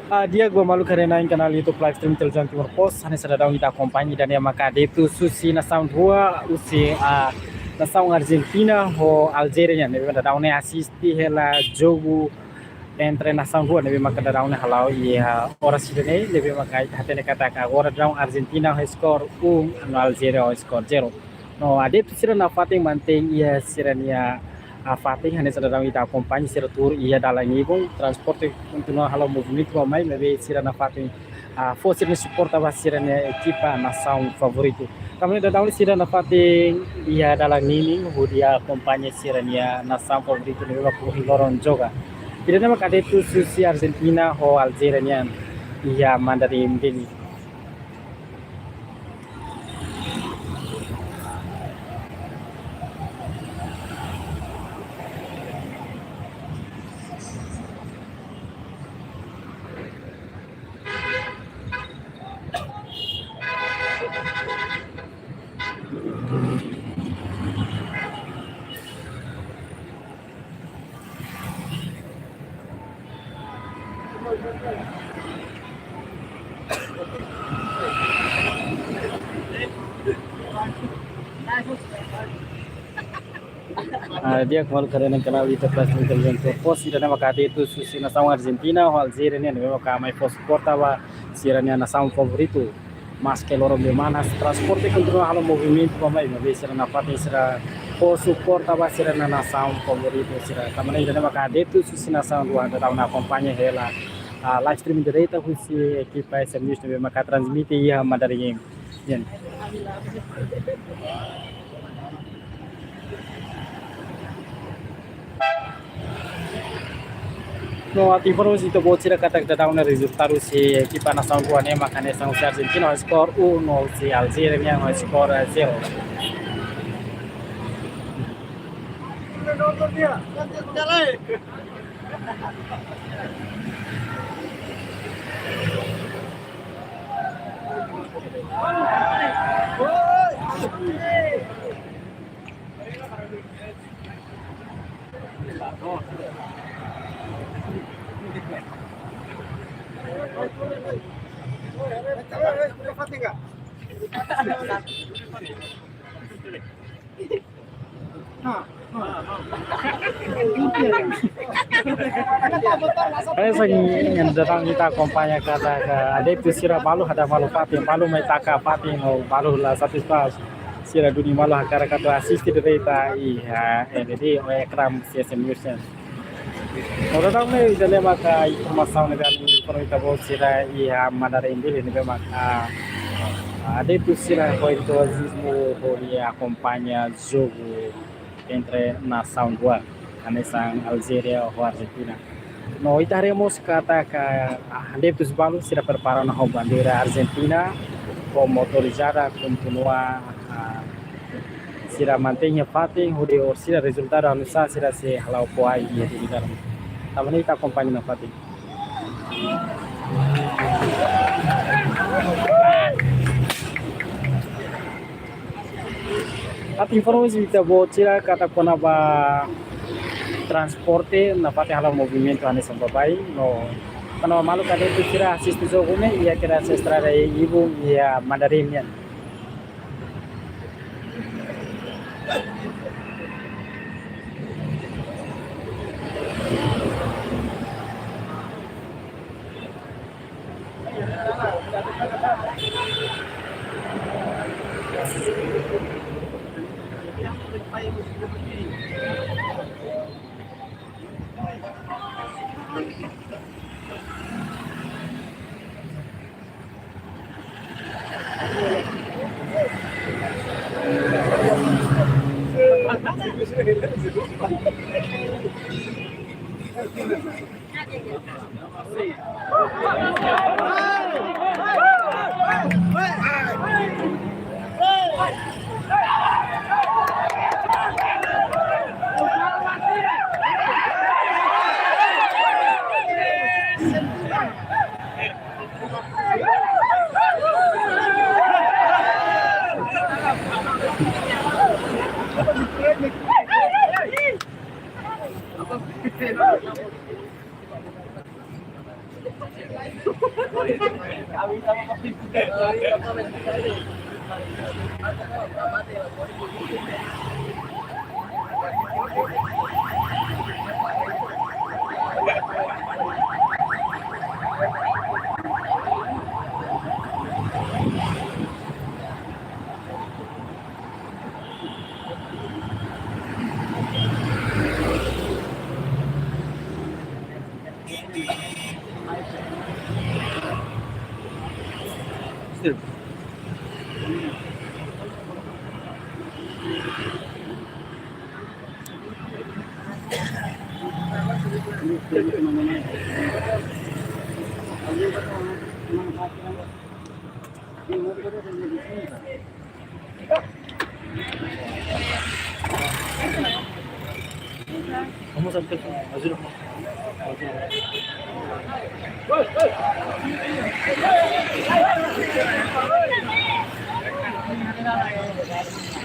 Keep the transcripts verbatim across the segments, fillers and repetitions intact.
Ah, di'ak ba maluk haree-na'in kanál YouTube live stream Televizaun Timor Post, hanesan dadaun ita akompaña ida-ne'e maka adeptus husi nasaun rua, husi, ah, nasaun Argentina ho Algéria nian, ne'ebé dadaun ne'e asiste hela jogu entre nasaun rua ne'ebé maka dadaun ne'e hala'o iha oras ida-ne'e, ne'ebé maka ita hatene katak agora dadaun Argentina ho skor um no Algéria ho skor zero. No adeptus sira nafatin mantein iha sira-nia, ah, fatin, hanesan dadaun ita akompaña sira tuur iha dalan ibun, transporte kontinua halo movimentu ba mai, maibé sira nafatin, ah, fó sira-nia suporta ba sira-nia ekipa nasaun favoritu. Tanba ne'e dadaun sira nafatin iha dalan ninin hodi akompaña sira-nia nasaun favoritu ne'ebé maka ohin loron joga. Ida-ne'e maka adeptus husi Argentina ho Algéria nian iha Mandarin Village. Ah, di'ak maluk haree-na'in kanál YouTube live stream Televizaun Timor Post, ida-ne'e maka adeptus husi nasaun Argentina ho Algéria nian, ne'ebé maka mai fó suporta ba sira-nia nasaun favoritu. Maske loron be manas, transporte kontinua halo movimentu ba mai, maibé sira nafatin sira fó suporta ba sira-nia nasaun favoritu sira. Tanba ne'e ida-ne'e maka adeptus husi nasaun rua dadaun ne'e akompaña hela, ah, live streaming direta husi ekipa S M News ne'ebé maka transmite iha Mandarin Game. Yen. No, atu informa ba ita-boot sira katak dadaun ne'e rezultadu husi ekipa nasaun rua ne'e maka hanesan husi Argentina ho skor um no husi Algéria nian ho skor, eh, zero. Hanesan dadaun ita akompaña katak adeptus sira balu hadau malu fatin, balu mai taka fatin, no balu la satisfás. Sira duni malu hakarak atu asiste direta iha L E D ou ekran S M News. No dadaun ne'e ida-ne'e maka informasaun ne'ebé ami informa ita-boot sira iha Mandarin Village ne'ebé maka, ah, adeptus sira ho entuziazmu hodi akompaña jogu entre nasaun rua, hanesan Algéria ho Argentina. No ita haree mós katak, ah, adeptus balu sira prepara ona ho bandeira Argentina, ho motorizada kontinua, ah, sira mantein iha fatin hodi orsida rezultadu oinsá sira sei hala'o poin iha duni dalan. Tanba ne'e ita akompaña nafatin. Atu informa ba ita-boot sira katak kona-ba transporte nafatin hala'o movimentu hanesan baibain, no kona-ba maluk adeptus sira asiste jogu ne'e iha kedas estrada ibun iha Mandarin nian.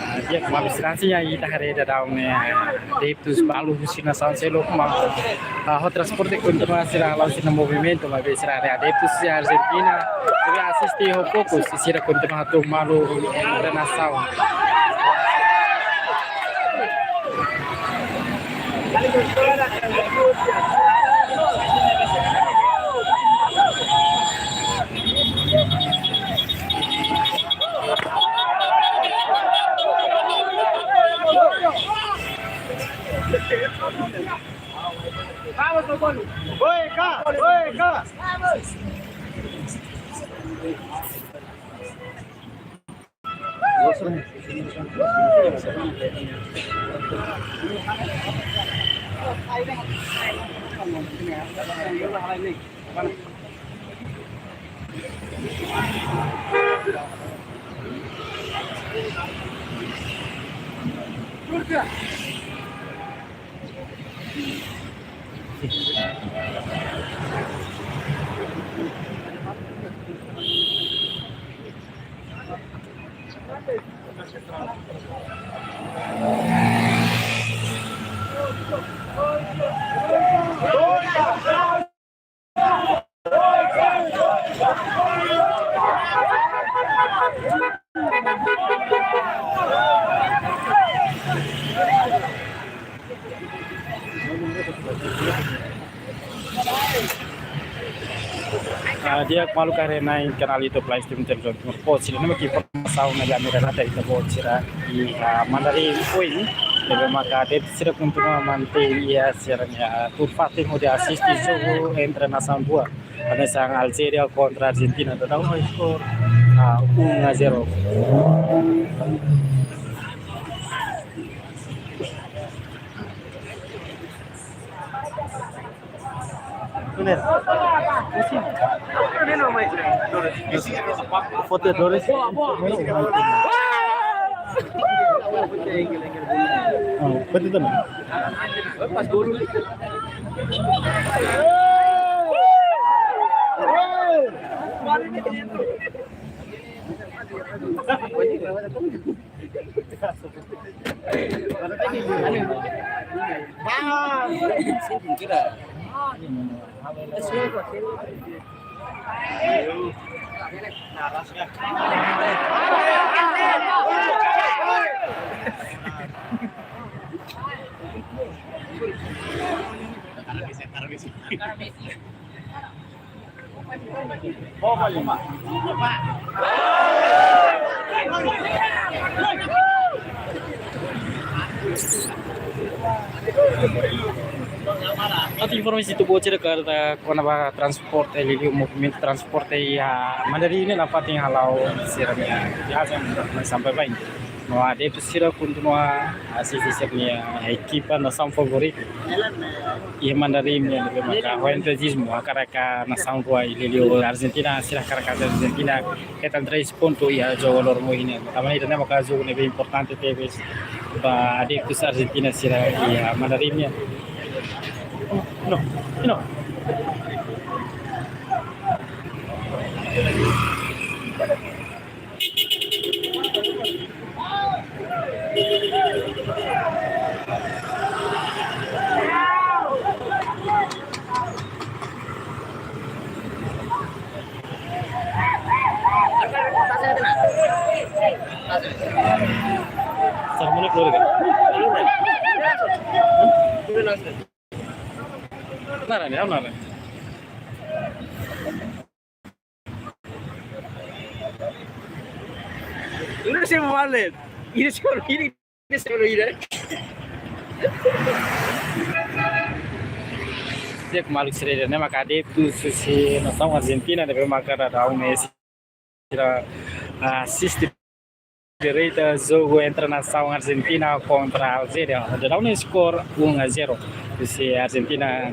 Ah, di'ak, maibé sira-nia ita haree daudaun ne'e, adeptus balu husi nasaun seluk mak, ah, ho transporte kontinua sira hala'o sira-nia movimentu, maibé sira haree adeptus husi Argentina, maibé asiste ho pouku, sira kontinua hato'o malu entre nasaun. Vamos, Toconi. Oeka, oeka. Ah, di'ak, maluk haree-na'in kanál YouTube Live Stream Televizão Timor Post. Sira-ne'e mak informasaun ne'ebé ami relata ita-boot sira iha, ah, Mandarin oin. Ne'ebé maka adeptus sira kontinua mantein iha sira-nia, ah, tuur fatin hodi asiste jogu entre nasaun rua. Hanesan Aljeria kontra Argentina, daudaun ho skor, ah, um a zero. Foto Flores. Oh, foto itu. Atu informa ita-boot sira katak kona-ba transporte, liuliu movimentu transporte iha Mandarin ne'e nafatin hala'o sira-nia viajen sampai baibain. No adeptus sira kontinua asiste sira-nia ekipa nasaun favoritu iha Mandarin nian, ne'ebé maka ho entuziazmu hakarak nasaun rua, liuliu Argentina, sira hakarak Argentina hetan três pontu iha jogu loron ohin nian. Tanba ida-ne'e maka jogu ne'ebé importante tebes ba adeptus Argentina sira iha Mandarin nian. No, no. Nara ni, nara. Ini sih balik. Ini sih ini. Di'ak maluk sira, ne'e maka adeptus husi nasaun Argentina ne'ebé maka daudaun ne'e sira, ah, asiste direta jogu entre nasaun Argentina kontra Algéria. Daudaun ne'e skor um a zero husi Argentina.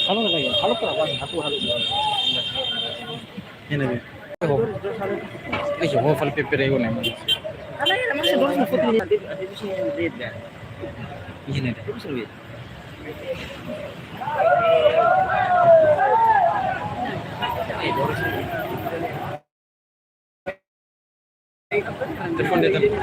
Halo lagi, halo para wani, aku halo. Ini be. Oh. Eh, yo, fali pepere yo ne. Ini be. Telefone de'it.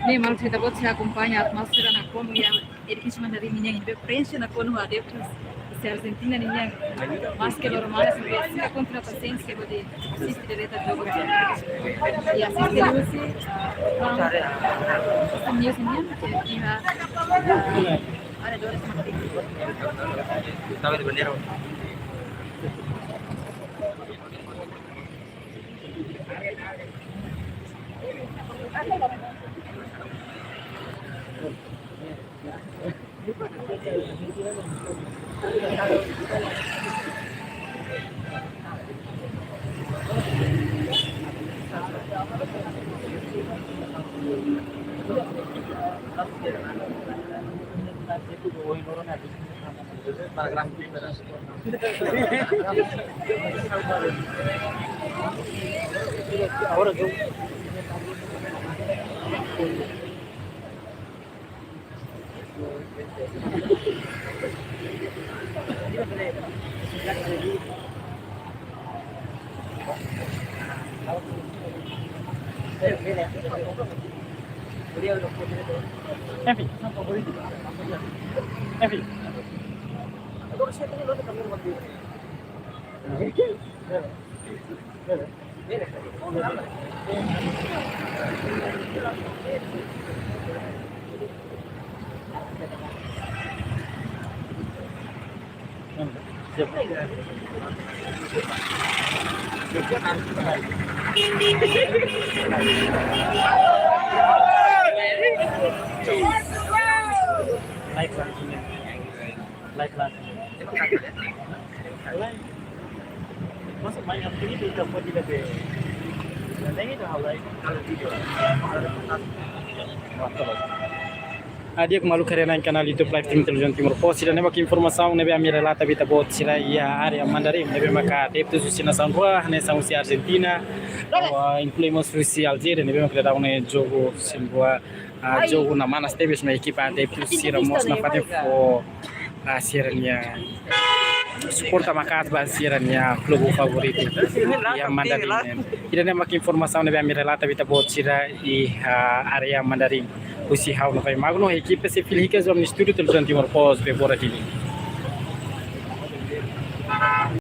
Ne'e maluk sira, ita-boot sira akompaña atmosfera nakonu iha edifísiu Mandarin nian, ne'ebé prenxe nakonu ho adeptus husi Argentina nian. Maske loron manas, ne'ebé sira kontinua pasiénsia hodi asiste direta jogu. I asiste husi, ah, husi news nian, iha arredores Mandarin. Enfim. Enfim. Live langsung ya. Live langsung. Masuk main apa ini, kita buat di K P. Dan ini dah live. Kalau video. Ah, di'ak maluk haree-na'in kanál YouTube Live Stream Televizaun Timor Post, sira, ne'e maka informasaun ne'ebé ami relata ba ita-boot sira iha área Mandarin, ne'ebé maka adeptus husi nasaun rua, nasaun husi Argentina, ah, inklui mós husi Algéria, ne'ebé maka daudaun ne'e jogu sira rua, ah, jogu ne'e manas tebes, no ekipa adeptus sira mós nafatin fó, ah, sira-nia suporta maka'as ba sira-nia klubu favoritu iha Mandarin nian. Ida-ne'e maka informasaun ne'ebé ami relata ba ita-boot sira iha, ah, área Mandarin. Husi ha'u Novae Magno, ekipa sei fila hikas ba ami-nia estúdiu Televizaun Timor Post, Bebora Dili.